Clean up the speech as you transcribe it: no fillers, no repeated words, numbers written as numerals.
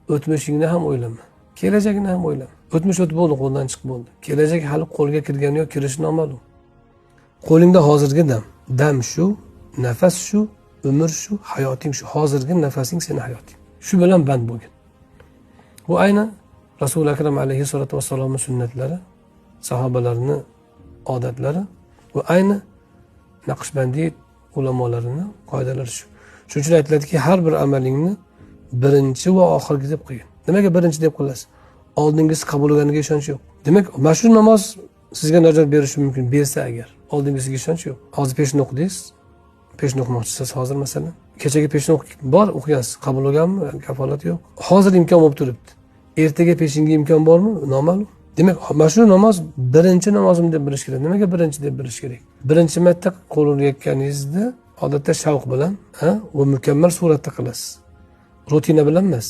O'tmishingni ham o'ylama, kelajagini ham o'ylama. O'tmish o'tib bo'ldi, qo'ldan chiqib bo'ldi. Kelajak hali qo'lga kirgani yo'q, kirishi noma'lum. Qo'lingda hozirgi dam. Dam shu, nafas shu, umr shu, hayoting shu. Hozirgi nafasing seni hayoting. Shu bilan band bo'lgin. Bu aynan Rasuli Akram alayhi salatu vassalomning sunnatlari, sahobalarning odatlari va ayni Naqshbandiy ulamolarini qoidalari shu. Shuning uchun aytiladiki, har bir amalingni birinchi va oxirgi deb qilgin. Nimaga birinchi deb qilasiz? Oldingisi qabul bo'lganiga ishonch yo'q. Demak, mana shu namoz sizga najot berishi mumkin, bersa agar. Oldingisiga ishonch yo'q. Hozir peshin o'qidingiz, peshin o'qimoqchisiz hozir masalan. Kechagi peshin bor, o'qigansiz, qabul bo'lganmi? Kafolat yo'q. Hozir imkon bo'lib turibdi. Ertaga peshinga imkon bormi? Noma'lum. Demak, mana shu namoz birinchi namozim deb bilish kerak. Nimaga birinchi deb bilish kerak? Birinchi marta qo'l urayotganingizda odatda shavq bilan, ha, va mukammal suratda qilasiz. Rutina bilan emas.